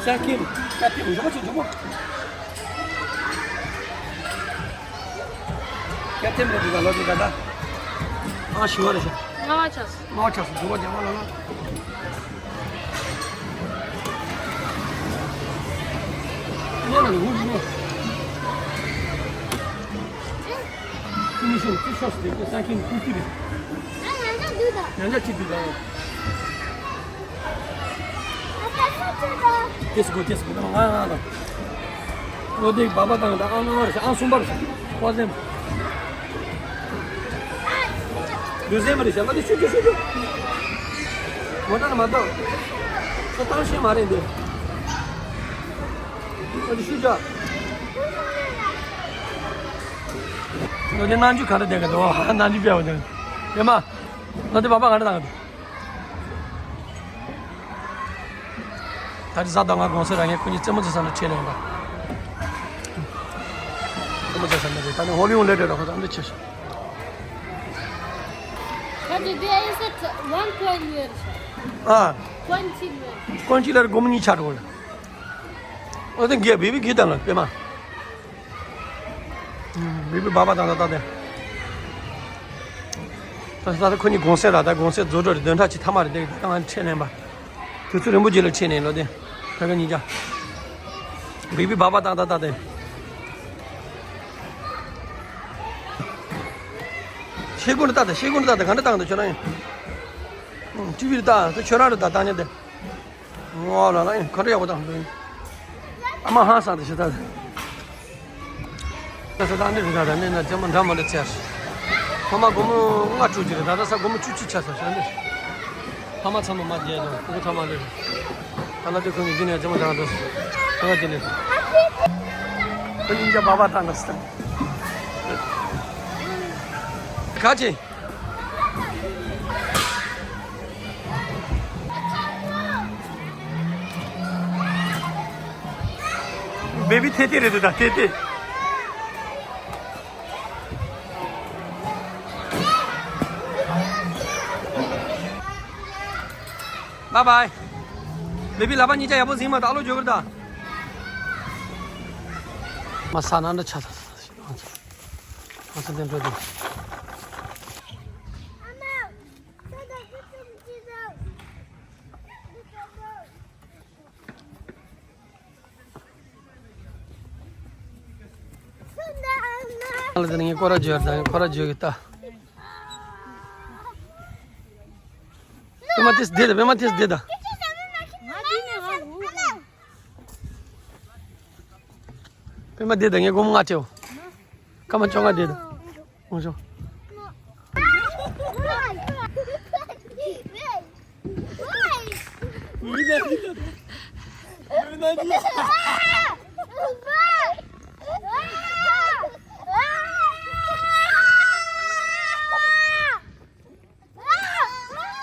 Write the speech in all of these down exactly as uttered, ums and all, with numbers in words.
ས་ཁྱིམ། ཀ་ཐེམ་འཇོག་པ་ཆེ་འཇོག་པ། ཀ་ཐེམ་ལ་འདུག་ག་ལོ་འདུག་ག་ད། ཨ་ཞི་བ་རེད་ཤག་ལྔ་པ་ཆགས་སོང་། ལྔ་པ་ཆགས་སོང་། འཇོག་པ་རྒྱག་པ་ལ་ལ། ལོ་ལ་ལ་ཧུ་ཧུ། ཀུ་མི་ཤོང་ཀུ་ཤོག་སི་དེ་ཀུ་ས་ཁྱིམ་ཀུ་ཀི་རེད། ཨ་ཡང་ན་འདུག་ད། ཡང་ན་ཅི་འདུག་ད། ཏེས་གོ་ཏེས་གོ་ང་ང་ལ། ལོ་དེ་བ་བ་དང་ད་ཨང་ལྔ་རེད་ཤག་ཨང་གསུམ་པ་རེད་ཤག་ཀོ་ཟེམ། ལུས་སེམས་རེད་ཤག་ལོ་དེ་ཤུ་རྒྱུ་ཤུ་རྒྱུ། མོ་ཏ་ན་མ་ཏོ། ཁོ་ཏང་ཤེས་མ་རེད་འདི། ལོ་དེ་ཤུ་རྒྱུ། ལོ་དེ་ནང་ཆུ་ག་རེ་བསྡད་གི་འདུག་ཧ་ནང་ཆུ་བེའུ་བསྡད་གི་འདུག་ཡོད་མ། ལོ་དེ་བ་བ་ག་རེ་བཏང་གི་འདུག་ད་རི་གཟའ་ཟླ་བ་དགོང་ཟས་ར་ངས་ཁོ་གཉིས་རྩེད་མོ་རྩེ་ས་ལ་ཁྲིད་ལེན་པ། རྩེད་མོ་རྩེ་ས་ནི་རེད། ད་ནི་ཧོ་ལི་ཧོ་ལེ་རེད་ར་ཁོ་ད་འདི་ཆེ་ཤག But there is a t- one coin here. ཨ། Coin silver. ཀོན་ཅི་ལར་སྒོར་མོ་གཉིས་ཆགས་འགྲོ་གི་རེད། ཨོ་དེ་འགས་བི་བི་གི་དང་ལ་པེ་མ། བི་བི་བ་བ་དང་ད་ད་དེ། ད་ད་ཁོ་གཉིས་དགོང་ཟས་ར་ད་དགོང་ཟས་རྫོགས་འགྲོ་རེད། བདུན་ཕྲག་གཅིག་ཐ་མ་རེད་དེ་ད་ང་ཁྲིད་ལེན་པ། དུས་ཚོད་རིང་པོ་རྗེས་ལ་ཁྲིད་ནས་ལོ་དེ། ད་ག་གཉིས་ཀྱང་། བི་བི་བ་བ་དང་ད་ད་དེ། ཤེལ་སྒོ་འདི་ལྟ་དང་། ཤེལ་སྒོ་འདི་ལྟ་དང་། ག་འདྲ་བཏང་འདུག་ཁྱོད་རང་ཡིན། ཅི་བི་ལྟ་དང་། ཁྱོད་རང་རེད་ད་བཏང་ཉན་དེ། ངོ་ལ་ལ་ཡིན། ག་འདྲ་ཡག་པོ་བཏང་འདུག་ཨ་མ་ཧང་སང་དེ་ཞེ་ད། ད་ས་ད་འདི་རེད། ད་ད་ནི་ན་རྫི་མ་འདྲ་མ་འདྲ་ཚེར། ཕ་མ་སྒོར་མོ་ལྔ་དྲུག་ཅིག་རེད། ད་ད་ས་སྒོར་མོ་བཅུ་གཅིག་ཆགས་ས་ཞོན་འདི། ཕ་མ་ཚང་མ་མ་རྒྱལ་དང་ཕྲུ་གུ་ཚང་མ་ལོས། ད་ལ་དེ་ཁོང་གི་འདི་ནས་རྫི་མ་འདྲ་འགྲོ། ད་ལ་དེ་ནས། ཁོ་གཉིས་ཀྱང་བ་བ་བཏང་འགྲོ་སྲིད། ག་ཅི། བེ་བི་ཐེ་ཐེ་རེད་འདུག་ད་ཐེ་ཐེ། བཱའི་བཱའི། བེ་བི་ལག་པ་གཉིས་ཆ་ཡག་པོ་ཟིན་མ་ད་ཨ་ལོ་འཇོག་གི་རེད་ད། མ་ས་ན་འདྲ་ཆ་ས་ས་ས་ས་ས་འདྲ་འགྲོ་དེ། ང་ལ་དེ་ནས་ངས་སྐོར་ར་བརྗོད་ད། ངས་སྐོར་ར་བརྗོད་གི་ལྟ། པད་མ་ཏིས་བསྡད་ད། པད་མ་ཏིས་བསྡད་ད། པད་མ་བསྡད་ད། ངས་སྒོར་མོ་ལྔ་སྤྲད། སྐར་མ་བཅོ་ལྔ་བསྡད་ད། འོང་ཤོག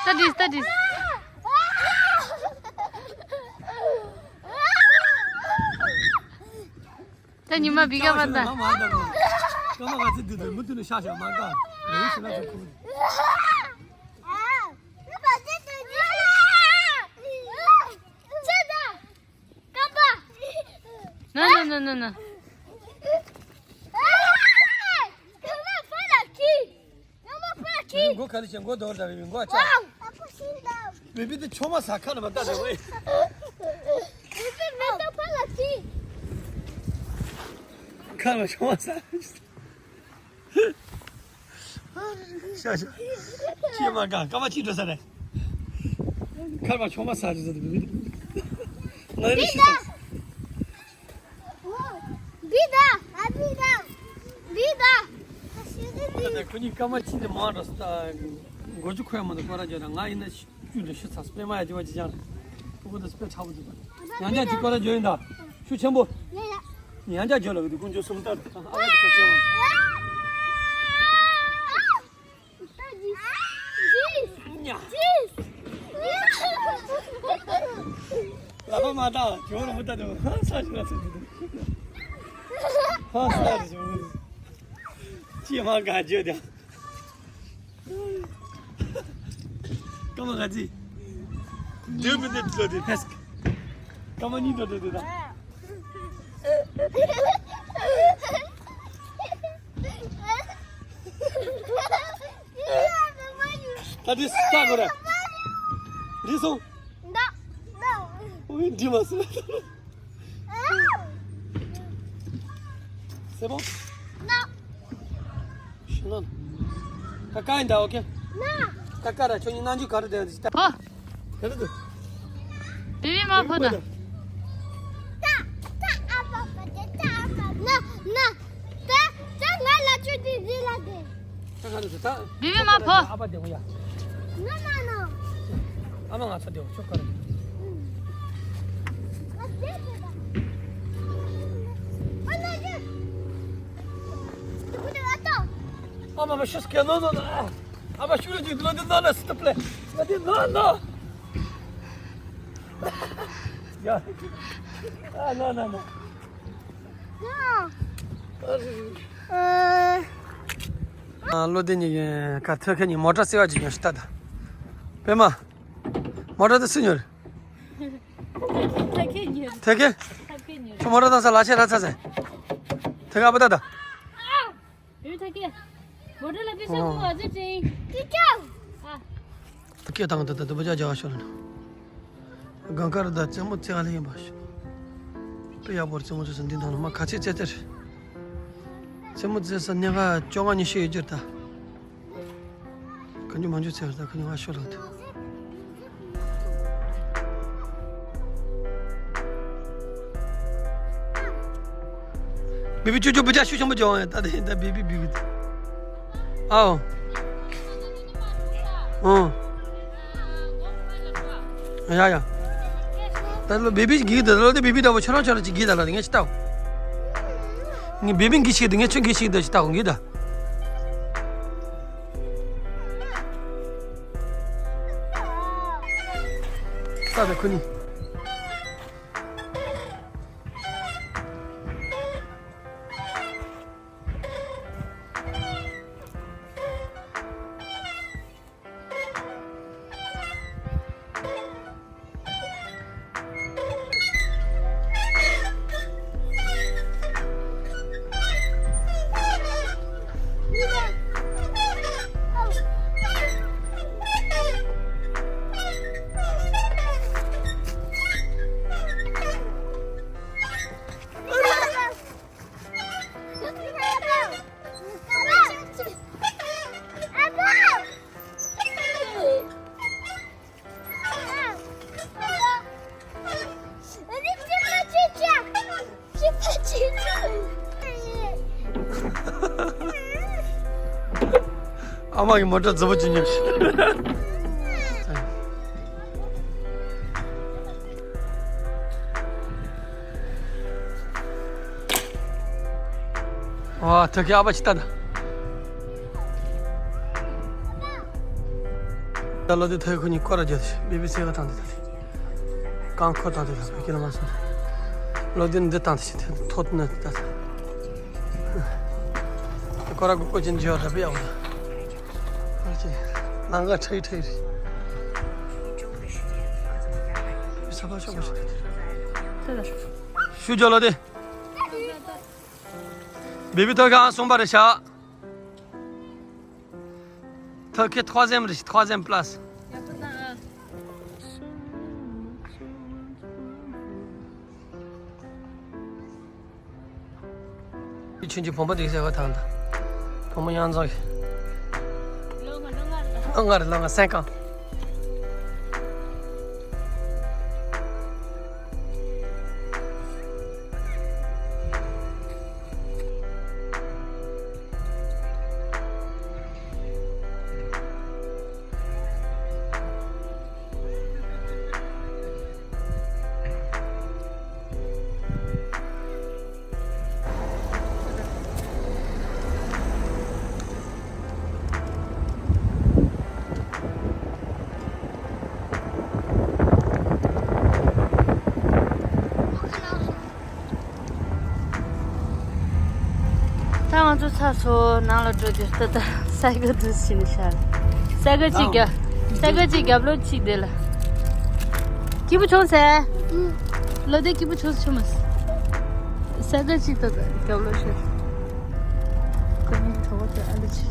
Studies, studies. ད་ཉི་མ་བི་ག་བ་ད། སྐར་མ་ག་ཚོད་འདུག་ད། མུ་མཐུད་ནས་ཤག་ཤག་མ་དགའ། ལས་ཤི་ན་ཚོ་ཁུར། No, no, no, no, no. མགོ་ག་ལེ་བྱས། མགོ་རྡོལ་འདྲ་བའི་མགོ་ཨ་ཅག་བེ་བི་དེ་ཆོ་མ་ས་ཁ་ལ་མ་ལྟ་རེ་བས། ཁ་ལ་ཆོ་མ་ས། ཤ་ཤ། ཅི་མ་ག་སྐར་མ་གཅིག་འགྲོ་ས་རེད། ཁ་ལ་ཆོ་མ་ས་རེད་ཟེར་དུས། ང་ནི་ཤི་ས། བི་ད། ཨ་བི་ད། བི་ད། ད་ཁོ་གཉིས་སྐར་མ་གཅིག་དེ་མང་འགྲོ་ས། མགོ་ཆུ་ཁོལ་མ་འདུག་སྐོར་ར་བརྗོད་ན། ང་ཡིན་ན་ཤི་རྒྱུ་འདྲ་ཤི་ཚར། པད་མ་ཡ་དེ་བ་ཅི་ཅང་རེད། ཕྲུ་གུ་དེ་དཔེ་ཚ་པོ་འདུག་ཡང་བསྐྱར་གཅིག་སྐོར་ར་བརྗོད་ཡིན་ད། ཤུགས་ཆེན་པོ། ཡང་བསྐྱར་བརྗོད་ལ་གི་དུས་དཀོན་མཆོག་གསུམ་ལྟར། ཨ་ཨ་ཅག་ཚོ་ཆེན་པོ། ལག་པ་མ་བཏང་། ཇོ་རུ་མི་བཏང་དུ་ཧ་ས་ཞིག་ལ་ཚུད་དུ། ཧ་ས་རེ་ཞིག་ཅི་མ་ག་བརྗོད་དང་། ཀ་མ་ག་ཚི། དེ་མི་དེ་ཚོ་དེ་ཕེས། སྐར་མ་གཉིས་འགྲོ་འགྲོ་འདུག་ད། ད་འདི་ལྟ་དགོས་རེད། འདི་སོང་། འདི་མ་སོང་། C'est bon? Non. Shino. Kaka inda, okay? Non. Kaka ra, choni nanju karu de. Po. Karu de. Bibi ma po da. Ta, ta, apa, apa, ta, apa. Non, non. Ta, ta, nga la chu di di la de. Bibi ma po. Apa de ya. Non, non, non. Ama nga sa de, chok karu. Ah, maman, je suis non, non, non. Ah, bah, je suis le duc, non, non, non, s'il te plaît. Non, non, non. Ah, non, non, non. ཨ་ལོ་དེ་ནི་ཀ་ཐོད་ཁ་ནི་མོ་ཊ་སེ་བ་ཅིག་ཡོང་ཤི་ད་ད། པད་མ། མོ་ཊ་དེ་སུ་ཉོ་རེད། ཐ་ཁེ་ཉོ། ཐ་ཁེ། ཐ་ཁེ་ཉོ། ཁྱོད་མོ་ར་དང་ས་ལ་ཆེ་ར་ཚ་ཟེ། ཐ་ཁེ་ཨ་པ་ད་ད། ཨ། ཡོད་ཐ་ཁེ། མོ་ཊ་ལ་པི་ཤ་ཨོ། ཁུ་ཨ་ཙི་ཅིང་། ཀི་ཀྱང་། ཨ། ཐ་ཁེ་དང་ད་ད་ད་བ་ཇ་ཇ་ཤོར་ན། གང་ཀར་ད་རྩེད་མོ་རྩེ་ག་ལ་ཡིན་པ་ཤོ། དཔེ་ཡག་པོ་རྩེད་མོ་རྩེ་ས་འདི་དང་ན་མ་ག་ཚད་རྩེ་རྩེ་རེད། རྩེད་མོ་རྩེ་ས་གནས་ཀ་བཅོ་ལྔ་ཉི་ཤུ་ཡོད་རྒྱུ་རེད་ད། ག་འཇུ་མ་འཇུ་ཚེ་བར་ད་ག་ཉི་མ་ཤོ་ལོ་ད། བི་བི་ཅུ་ཅུ་བི་ཅ་ཤུ་ཆེན་པོ་ཅོ་ད་དེ་ད་བི་བི་བི་བི། ཨའོ། ཨོ། ཡ་ཡ། ད་ལོ་བི་བི་གི་ད་ལོ་དེ་བི་བི་ད་བོ་ཁྱོད་རང་ཁྱོད་རང་ཅིག་གི་ད་ལ་དེ་ངས་ཅི་ལྟ། ངས་བི་བི་གི་ཞིག་དེ་ངས་ཁྱོད་གི་ཞིག་ད་ཅི་ལྟ་གི་ད། ས་ད་ཁུ་ནི། ཨ་མ་གི་མོ་ཊ་རྫི་པོ་ཅིག་ཉོས་ཤིག་ཨ་ཐོད་ཀའི་ཨ་ཕ་ཅིག་ལྟ་ན། ད་ལོ་དེ་ཐོད་ཁོ་གཉིས་སྐོར་ར་རྒྱབ་ཤིག་བི་བི་སེ་ག་ཐང་དེ་ད་དེ། རྐང་འཁོར་དང་དེ་ལ་བོད་སྐད་ལ་མ་སོང་། ལོ་དེ་འདི་དང་དེ་ཞིག་དེ་ཐོད་ནི་དེ་ད། ཀོ་ར་གུ་ཀོ་ཅན་ཇི་ཡོད་ད་བི་ཡག་པོ། ཨ་ཅེ། ནང་ག་ཁྲེ་ཁྲེ་རེད། ས་ཕ་ཤོག་པ་ཞིག་ད་དེ། ཤུ་ཇོ་ལོ་དེ། བི་བི་ཐོད་ཀ་ཨང་གསུམ་པ་རེད་ཤག་ཐོད་ཀའི་troisième རེད། troisième place། ཁྱོད་ཀྱི་བུ་མོ་དེ་ཟེར་བ་དང་། བུ་མོ་ཡང་རྫོགས། ལོ་ལྔ། ལོ་ལྔ་རེད། ལོ་ལྔ་རེད། ལོ་ལྔ། cinq ans། ད་ང་ཚོ་ཚར་སོང་། ནང་ལ་འགྲོ་རྒྱུ། ད་ད་སའི་ཀལ་འདི་ཕྱིན་ཤག་སའི་ཀལ་གཅིག་རྒྱབ། སའི་ཀལ་གཅིག་རྒྱབ་ལོ་གཅིག་དེ་ལ། སྐྱིད་པོ་བྱུང་ཟེར། ལོ་དེ་སྐྱིད་པོ་ཆོག་ཆོག་མ་སོང་། ས་ག་ཅིག་ཏོ་ད་རྒྱབ་ལོ་ཤོར། ཀོ་ནི་ཐོག་ཏུ་ཨ་ལ་ཆི།